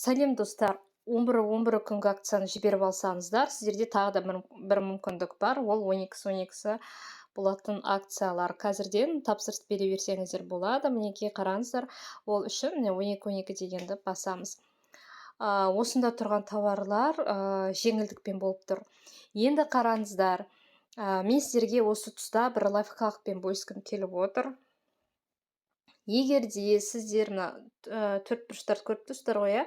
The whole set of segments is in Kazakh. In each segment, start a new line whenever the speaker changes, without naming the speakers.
Сәлем, достар! 11.11 күнгі акцияны жіберіп алсаңыздар, сіздерде тағы да бір мүмкіндік бар. Ол 12.12 болатын акциялар. Қазірден тапсырыс бере берсеңіздер болады. Мінекей, қараңыздар, ол үшін міне 12.12 дегенді басамыз. Осында тұрған тауарлар жеңілдікпен болып тұр. Енді қараңыздар, мен сіздерге осы тұста бір лайфхакпен бөліскім келіп отыр. Егер де сіздер мына төрт бұрыштарды көріп тұрсыздар ғой, иә,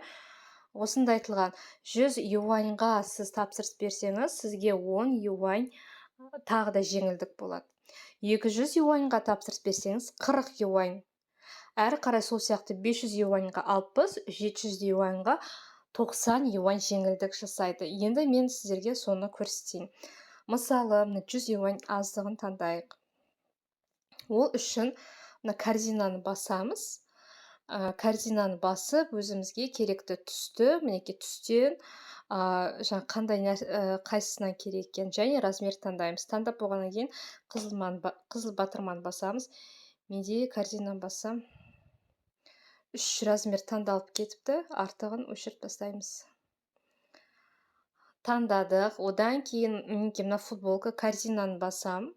осында айтылған 100 юаньға сіз тапсырыс берсеңіз, сізге 10 юань тағы да жеңілдік болады. 200 юаньға тапсырыс берсеңіз, 40 юань. Әрі қарай сол сияқты 500 юаньға 60, 700 юаньға 90 юань жеңілдік жасайды. Енді мен сіздерге соны көрсетейін. Мысалы, мына 100 юань аздығын таңдайық. Ол үшін мына корзинаны басамыз. Корзинаны басып, өзімізге керекті түсті, мінекей, түстен жаңа қандай, қайсысынан керек екен және размер таңдаймыз. Таңдап болғаннан кейін қызыл батырманы басамыз. Менде корзинаны бассам, үш размер таңдалып кетіпті, артығын өшіріп тастаймыз. Таңдадық. Одан кейін, мінекей, мына футболка, корзинаны басам,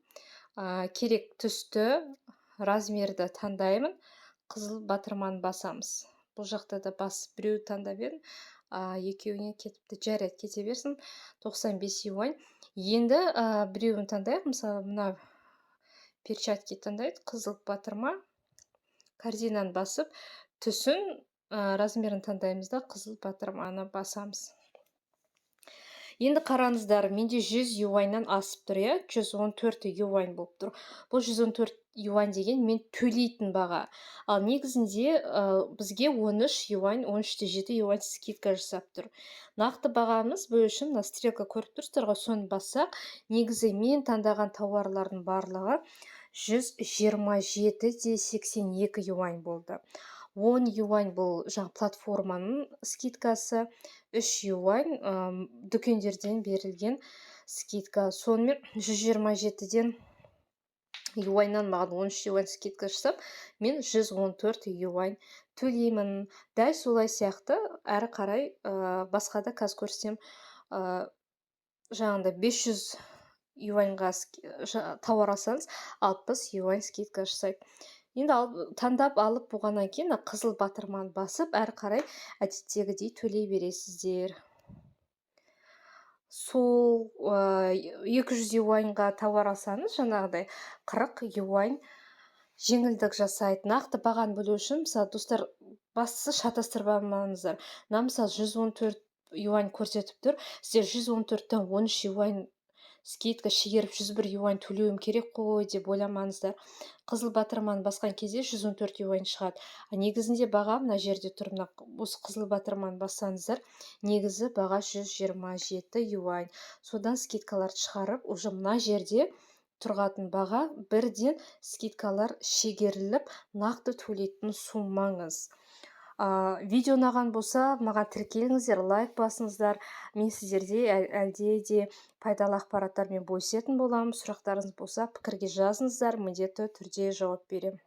керек түсті, размерді таңдаймын, қызыл батырманы басамыз. Бұл жақта да басып, біреу таңдап едім, екеуіне кетіпті. Жарайды, кете берсін. 95 юань. Енді біреуін таңдайық. Мысалы, мына перчатки таңдайық. Қызыл батырма, корзинаны басып, түсін, размерін таңдаймыз да, қызыл батырманы басамыз. Енді қараңыздар, менде 100 юаньнан асып тұр, иә, 114 юань болып тұр. Бұл 114 юань деген мен төлейтін баға. Ал негізінде бізге 13 юань, 13,7 юань скидка жасап тұр. Нақты бағамыз бұл үшін мына стрелка көріп тұрсыздар ғой, соны бассақ, негізі мен таңдаған тауарлардың барлығы 127,82 юань болды. 10 юань бұл жаңа платформаның скидкасы, 3 юань дүкендерден берілген скидка. Сонымен 127-ден юаньнан маған 13 юань скидка жасап, мен 114 юань төлеймін. Дәл солай сияқты әрі қарай басқа да қазір көрсетемін. Жаңағыдай 500 юаньға тауар алсаңыз, 60 юань скидка жасайды. Енді алып, таңдап алып болғаннан кейін қызыл батырманы басып, әрі қарай әдеттегідей төлей бересіздер. Сол 200 юаньға тауар алсаңыз, жаңағыдай 40 юань жеңілдік жасайды. Нақты бағаны білу үшін, мысалы, достар, бастысы шатастырмаңыздар. Мына, мысалы, 114 юань көрсетіп тұр. Сіздер 114-тен 13 юань скидка шегеріп, 101 юань төлеуім керек қой деп ойламаңыздар. Қызыл батырманы басқан кезде 114 юань шығады, а негізінде баға мына жерде тұр. Мына осы қызыл батырманы бассаңыздар, негізі баға 127 юань. Содан скидкаларды шығарып, уже мына жерде тұрғатын баға бірден скидкалар шегеріліп, нақты төлейтін суммаңыз. Видео ұнаған болса, маған тіркеліңіздер, лайк басыңыздар. Мен сіздерде әлде де пайдалы ақпараттармен бөлісетін боламын. Сұрақтарыңыз болса, пікірге жазыңыздар, міндетті түрде жауап беремін.